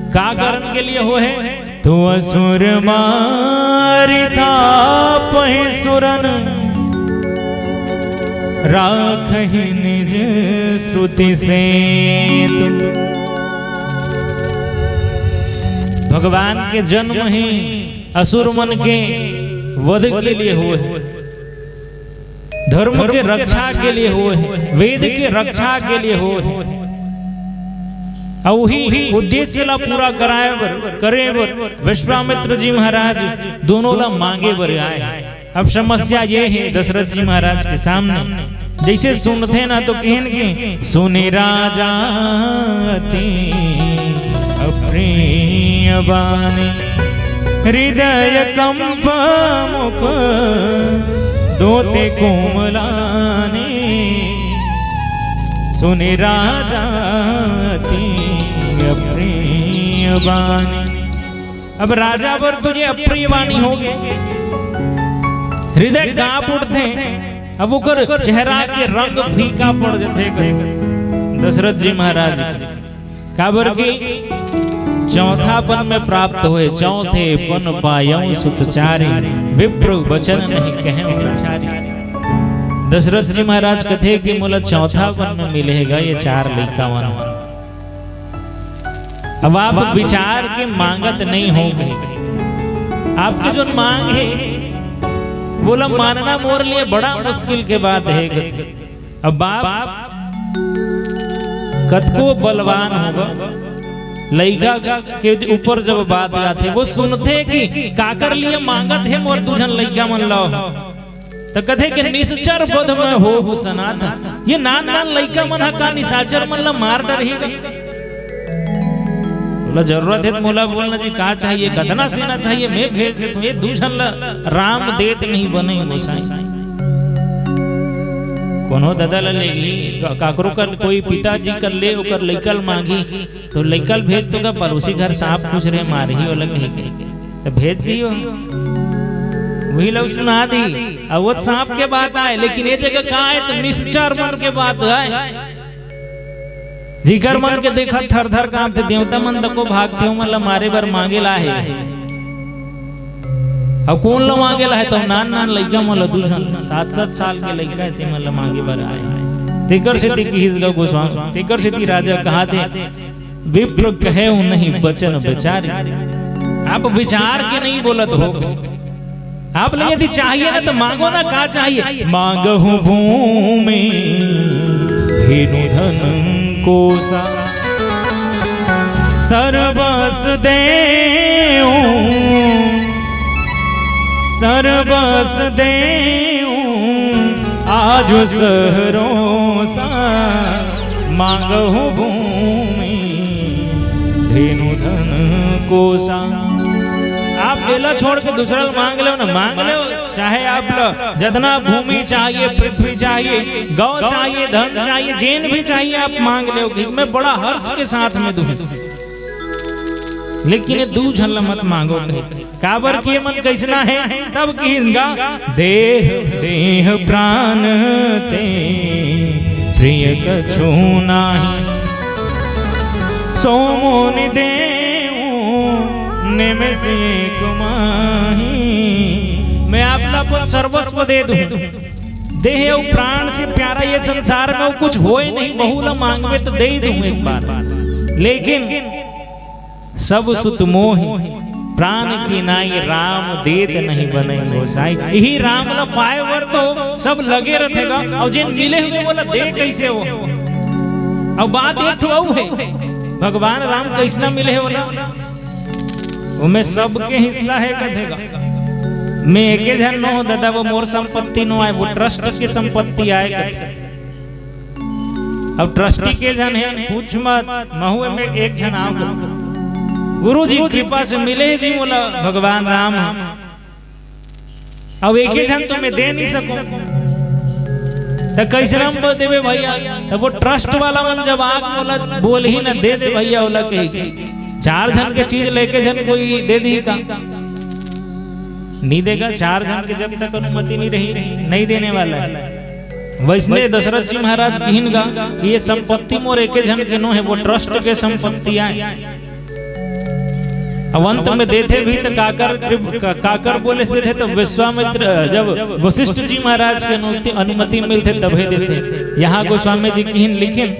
का कारण के लिए होहे? तो असुर मारि तापहि सुरन, राखहि निज श्रुति सेतु। भगवान के जन्म ही असुर मन के वध के लिए होहे। धर्म के रक्षा के लिए होहे, वेद के रक्षा के लिए होहे। अउ उही उद्देश्य ला पूरा कराए बर, करे बर विश्वामित्र जी महाराज दोनों ला मांगे बर आए। अब समस्या ये हे दशरथ जी महाराज के सामने, जइसे सुनथे ना तो कहेन कि सुनि राजा अति अप्रिय बानी, हृदय कंप मुख दोते कोमलानी। सुनि राजा अति अप्रिय बानी। अब राजा बर तो ये अप्रिय बानी होगे, हृदय कांप उठथे। अब ओकर चेहरा के रंग फीका पड़ जथे दशरथ जी महाराज के। काबर कि चौथापन में प्राप्त होए, चौथे पन पायउ सुत चारी, विप्र बचन नहीं कहे विचारी। दशरथ जी महाराज कथे कि मोला चौथापन में मिले हे गा ये चार लइका मन। अब आप विचार के मांगत नहीं होगे, आपके जो मांग हे, वोला मानना मोर लिए बड़ा मुश्किल के बात हे। अब बाप कतको बलवान होगा, लइका के ऊपर जब बात आथे, वो सुनथे कि काकर लिए मांगत हे मोर दू झन लइका मन ला, त कथे कि निश्चर बध में होहु सनाथ। ये नान नान लइका मन ह का निशाचर मन ला मार डरही गा? बोला, जरूरत हे त मोला बोलना जी, का चाहिए, कतना सेना चाहिए, मैं भेज देत हूँ। ये दू झन ला राम देत नहीं बने गोसाई। कोनो ददा ला लेगी, का-, काकरो कर कोई पिताजी कर ले, ओकर लइका ल मांगी, तो लइका ल भेज तो का पड़ोसी घर सांप घुस रहे, मारही ओला कही के, तो भेज दियो, वही ला सुना दी। अब वो सांप के बात आए, लेकिन ये जगह का है तो निश्चर मन के बात है। जिकर मन के देखत थर थर कांपथे, देवता मन तको भागथे, ओमन ला मारे बर मांगे ला हे। अब कोन ला मांगे ला हे? तो नान नान लइका मन ला, दू झन सात सात साल के लइका हे, तेमन ला मांगे बर आए। तेकर सेती किहिस गा गोस्वामी, तेकर सेती राजा कहाथे, विप्र कहेउ नहीं बचन बिचारी। आप विचार के नहीं बोलत हो। आप ला यदि चाहिए ना तो मांगो ना, का चाहिए? मांगहु भूमि धेनु धन कोसा, सरबस देउ, सरबस देउ, आजु सहरोसा। मांगहु भूमि धेनु धन कोसा। आप एला छोड़ के दूसरा ला मांग लेव ना, मांग लेव, चाहे आप ला जतना भूमि चाहिए, पृथ्वी चाहिए, गौ चाहिए, धन चाहिए, जेन भी चाहिए, आप मांग लेव कि मैं बड़ा हर्ष के साथ में दूं, लेकिन ये दू झन ला मत मांगो कहे। काबर कि ये मन कइसना हे? तब किहिन गा, देह देह प्राण ते प्रिय कछु नाही, सो मोनि देउ निमिष एक माही। मैं आप ला अपन सर्वस्व दे दूं, देह अउ प्राण से प्यारा ये संसार में अउ कुछ होय नहीं, वहू ला मांगबे त दे दूं एक बार, लेकिन सब सुत मोहि प्राण की नाई, राम देत नहीं बनई गोसाई। यही राम ला पाए बर तो सब लगे रथे गा, अउ जेन मिले हुए वोला दे कैसे हो? अउ बात एक ठो अउ हे, भगवान राम कैसना मिले हे वोला? ओमे सबके हिस्सा हे कथे गा। मैं एके झन नो हो दादा, वो मोर संपत्ति नो आय, वो ट्रस्ट के संपत्ति आय कथे। अब ट्रस्टी के झन हे, पूछ मत, महू में एक झन आव कथे। गुरु जी कृपा से मिले जी मोला भगवान राम ह। अब एके झन तो मैं दे नहीं सकूं, त कैसे हम ब-, देबे भैया? त वो ट्रस्ट वाला मन जब आग मोला बोलही ना, "दे दे भैया," ओला कही के, चार झन के चीज लेके झन कोई दे दी का? नहीं देगा। चार झन के जब तक अनुमति नहीं रही, नहीं देने वाला है। वैसने दशरथ जी महाराज किहिन गा कि ये संपत्ति मोर एके झन के नो हे, वो ट्रस्ट के संपत्ति आय। अब अंत में देथे भी त काकर कृप-, का-, काकर बोले से देथे, त विश्वामित्र, जब वशिष्ठ जी महाराज के अनुमति, अनुमति मिलथे तभे देथे। यहाँ गोस्वामी जी किहिन लिखिन,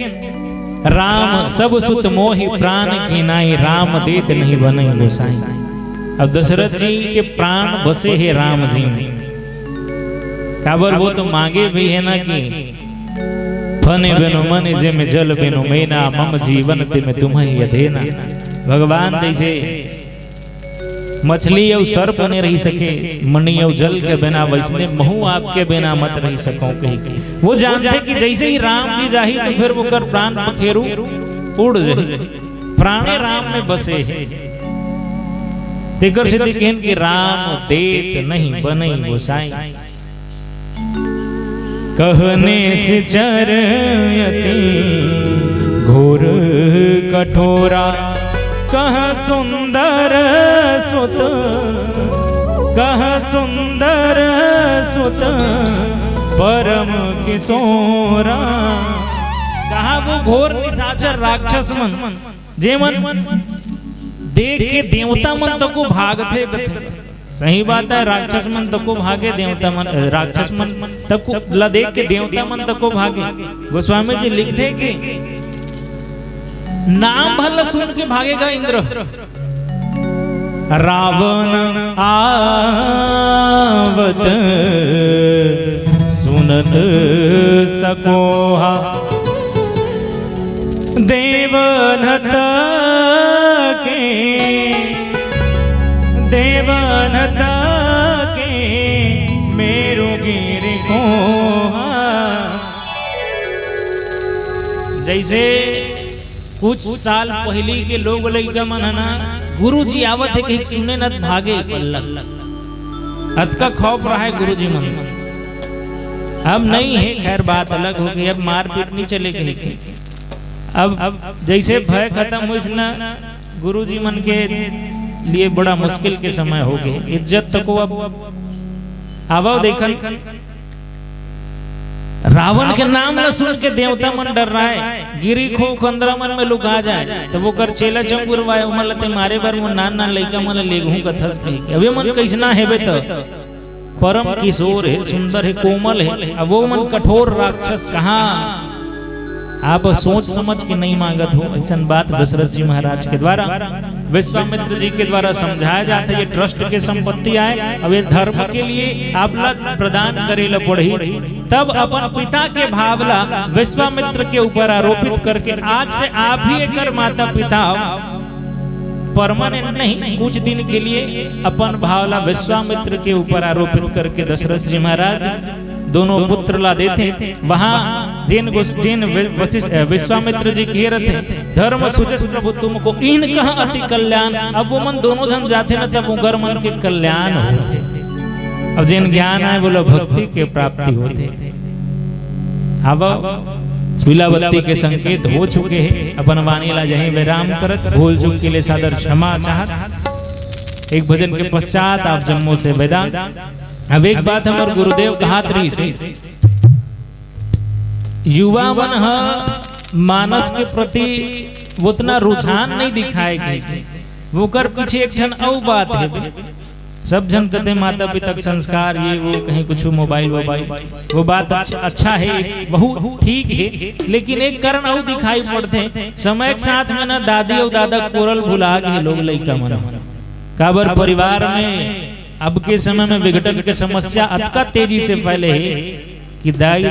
"राम सब सुत मोहि प्राण की नाई, राम देत नहीं बनई गोसाई।" अब दशरथ जी के प्राण बसे हे राम जी में, काबर वो तो मांगे भी हे ना कि "फन बिनु मन जिम जल बिनु मेना, मम जीवन तिम तुम्हइ अधेना।" भगवान जैसे मछली अउ सर्प नइ रहि सके, मनी अउ जल के बिना, वैसने महू आपके बिना मत रहि सकौं कहि के। वो जानथे कि जैसे ही राम जी जाही त फिर ओकर प्राण पखेरु उड़ जाही। प्राणे राम में बसे हे। तेकर सेती कहिन कि "राम देत नहीं बनई गोसाई।" कहने से चर अति घोर कठोरा, कह सुंदर सुत, कह सुंदर सुत परम किशोरा। कहा वो घोर निशाचर राक्षस मन, जे मन देख के देवता मन तको भागथे कथे। सही बात है, राक्षस मन तको भागे, देवता मन, राक्षस मन तको ला देख के देवता मन तको भागे। गोस्वामी जी लिखथे कि नाम भला सुन के भागेगा इंद्र। रावण आवत सुनत सकोहा, देवनत के, देवनत के मेरु गिरि कोहा। जैसे कुछ साल पहिली के लोग लइका मन ह ना, गुरु जी आवत हे कहिके सुने न त भागे पल्ला। अतका खौफ रहय गुरु जी मन। अब नहीं हे, खैर बात अलग हो गई, अब मारपीट नहीं चले कहिके। अब, अब जैसे भय खत्म होइस ना, गुरु जी मन के लिए बड़ा मुश्किल के समय हो गए। इज्जत तको अब आवव देखन। रावण के नाम ल सुन के देवता मन डर्राय, गिरी खो कंदरा मन में लुका जाय, तब ओकर चेला चंगुरवाय, ओमन ल ते मारे बर मोर नान नान लइका मन ल लेगहूं कथस कहिके। अब ये मन कइसना हेबे त परम किशोर हे, सुंदर हे, कोमल हे, अब वो मन कठोर राक्षस कहाँ आप सोच समझ के नहीं मांगत हो। ऐसन बात दशरथ जी महाराज के द्वारा, विश्वामित्र जी के द्वारा समझाया जाता है। ये ट्रस्ट के संपत्ति आय, अब ये धर्म के लिए आप ला प्रदान करे ला पड़ही। तब अपन पिता के भाव ला विश्वामित्र के ऊपर आरोपित करके आज से आप ही एकर माता पिता हो। परमानेंट नहीं, कुछ दिन के लिए अपन भाव ला विश्वामित्र के ऊपर आरोपित करके दशरथ जी महाराज दोनों पुत्र ला देथे। वहां जेन गोस-, जेन वि-, वशिष्ठ, अ, विश्वामित्र जी कहे रथे, "धर्म सुजस प्रभु तुमको, इनकह अति कल्याण।" अब वो मन दोनों झन जाथे न, तब उंकर मन के कल्याण होथे। अब जेन ज्ञान आय, बोला भक्ति के प्राप्ति होथे। अब पीला बत्ती के संकेत हो चुके हे। अपन वाणी ला यहीं विराम करत, भूल चूक के लिए सादर क्षमा चाहत। एक भजन के पश्चात आप जम्मो से विदा। अब एक बात हमर गुरुदेव कहत रहिस हे, युवा मन ह मानस के प्रति उतना रुझान नहीं दिखाय के, ओकर पीछे एक ठन अउ बात हे। सब झन कथे माता पिता के संस्कार, ये वो, कहीं कुछ मोबाइल वोबाइल, वो बात अच्छा, अच्छा है, बहुत ठीक है, लेकिन एक कारण अउ दिखाई पड़थे। समय के साथ में ना दादी अउ दादा कोरा ल भुला गे लोग लइका मन। काबर परिवार में अब के समय में विघटन के समस्या अतका तेजी से फैले हे कि दाई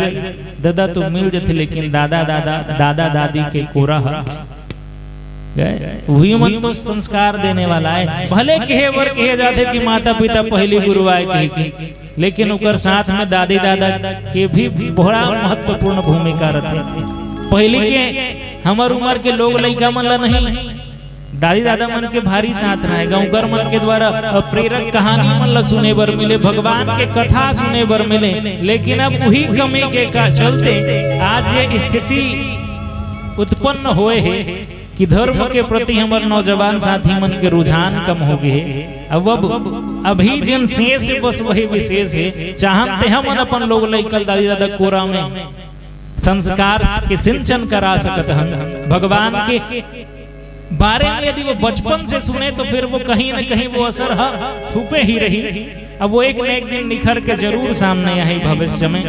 ददा तो मिल जथे, लेकिन दादा दादा दादा दादी के कोरा ह गए। उही मन तो संस्कार देने वाला है। भले कहे बर कहे जाथे कि माता पिता पहली गुरु आय कहिके, लेकिन ओकर साथ में दादी दादा के भी बड़ा महत्वपूर्ण भूमिका रथे। पहली के हमर उम्र के लोग लइका मन ला नहीं, दादी दादा मन के भारी साथ रहे। गाँवकर मन के द्वारा प्रेरक कहानी मन ला सुने बर मिले, भगवान के कथा सुने बर मिले, लेकिन अब उही कमी के का चलते आज ये स्थिति उत्पन्न होए हे कि धर्म के प्रति हमर नौजवान साथी मन के रुझान कम हो गे हे। अब, अब अभी जेन शेष हे, बस वही विशेष हे। चाहन ते हमन अपन लोग लइका ल दादी दादा कोरा में संस्कार के सिंचन करा सकत हन। भगवान के बारे में यदि वो बचपन से सुने तो फिर वो कहीं न कहीं वो असर ह छुपे ही रही। अब वो एक न एक दिन निखर के जरूर सामने आही भविष्य में।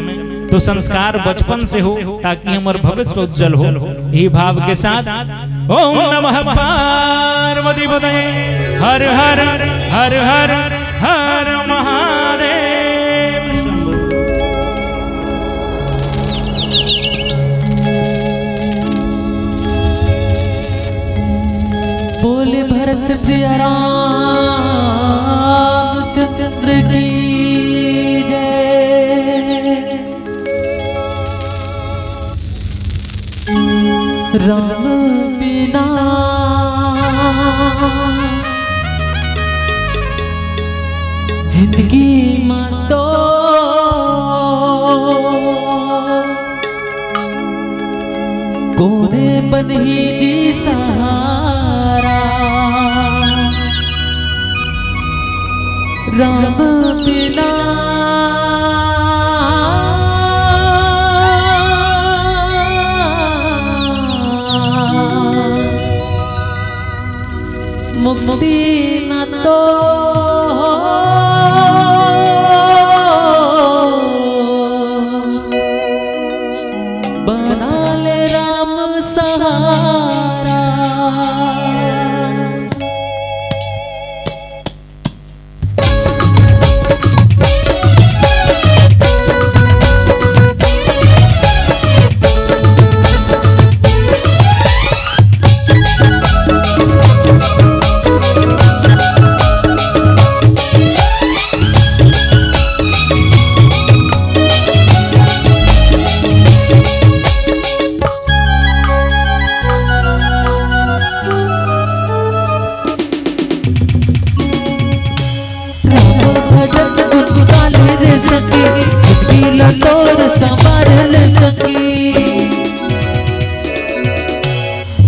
तो संस्कार बचपन से हो ताकि हमर भविष्य उज्जवल हो। यही भाव के साथ ओम नमः पार्वती पतये, हर हर हर हर हर महादेव। बोले भरत प्रिय रामचंद्र की जय। राम बिना जिंदगी मा तो कोने बनही जी सहारा। राम बिना मुक्ति न तो बना ले राम सहारा। राम भजन गुनगुना ले रे सखी, जिंदगी ला तोर संवार ले सखी।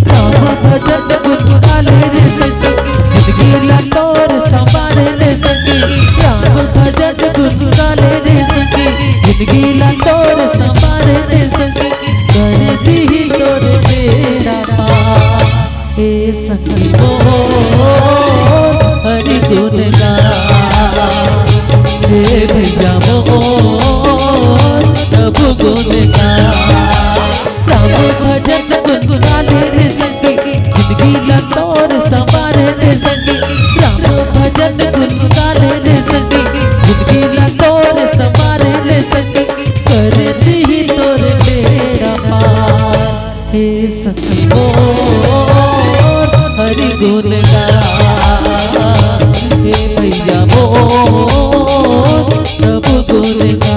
राम भजन गुनगुना ले रे सखी, जिंदगी ला तोर संवार ले सखी। राम भजन गुनगुना ले रे सखी, जिंदगी ला तोर संवार ले सखी। कर दी तोर बेड़ा पार। हे सखी मोर हरि गुण गा, हे भैया मोर प्रभु गुण गा। राम भजन गुनगुना ले रे सखी, जिंदगी ला तोर संवार ले सखी। राम भजन गुनगुना ले रे सखी, जिंदगी ला तोर संवार ले सखी। कर दी तोर बेड़ा पार। हे सखी मोर हरि गुण गा, हे भैया मोर प्रभु गुण गा।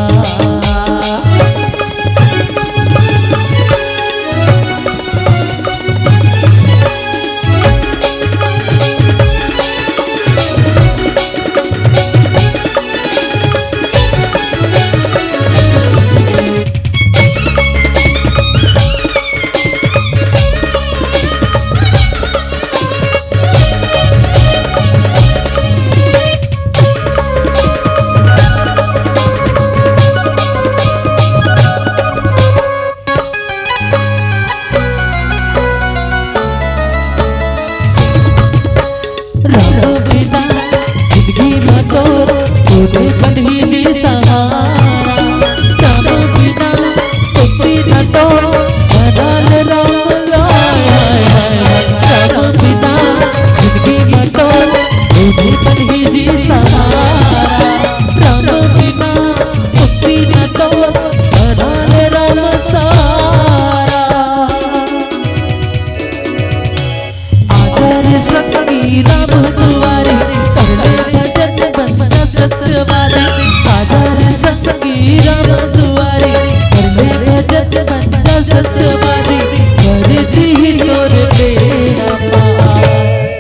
तोर बेड़ा पार,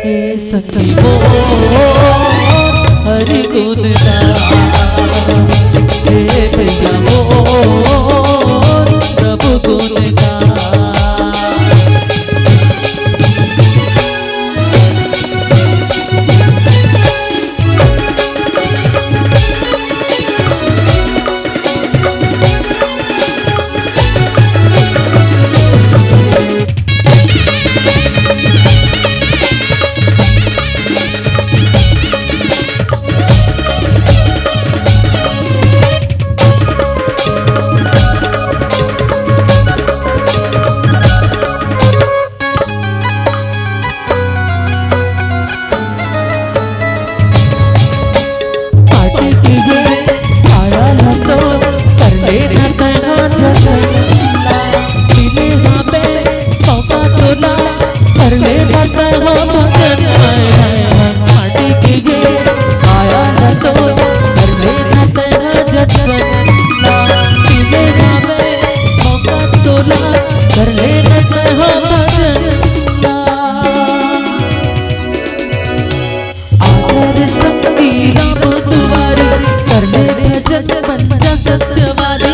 हे सखी मोर हरि गुण गान, हे भैया मोर प्रभु गुण गान। पार्टी कीजिए, आया न तो कर लेना तैयार जगन्ना। मिले वहाँ पे मौका तो ना, कर लेना तैयार भजन। हाय, हाय, हाय। पार्टी कीजिए, आया न तो कर लेना तैयार जगन्ना। मिले वहाँ पे मौका तो ना, कर लेना तैयार भजन। आदर संगी राम दुआरी, कर ले भजन बन जा सत्यवादी।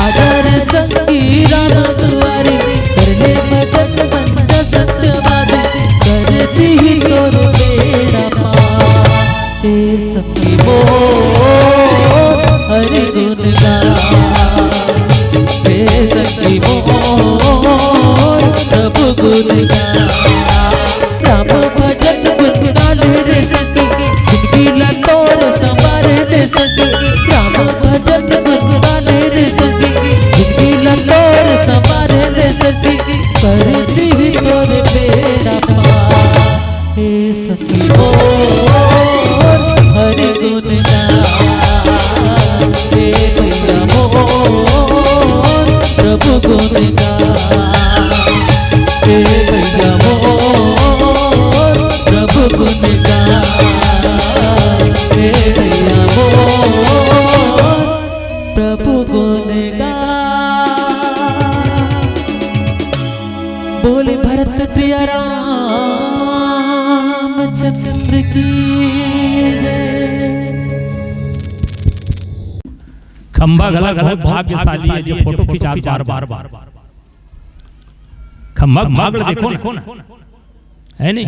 आदर संगी राम दुआरी, कर ले भजन बन जा सत्यवादी। कर दी तोर बेड़ा पार, हे सखी मोर हरि गुण गान, हे सखी मोर प्रभु गुण गान। राम भजन गुण गान रे सखी, जिंदगी ला तोर संवार रे सखी। राम भजन गुण गान रे सखी, जिंदगी ला तोर संवार रे सखी। कर दी तोर बेड़ा पार, हे सखी मोर हरि गुण गान, हे भैया मोर प्रभु गुण गान। हे भैया मोर प्रभु गुण गान, हे भैया मोर प्रभु गुण गान। बोले भरत प्रिय रामचंद्र की जय। खंभा घला बहुत भाग्यशाली हे, जो फोटो खिंचा के बार बार खंभा भाग ला देखो ना, हे नहीं?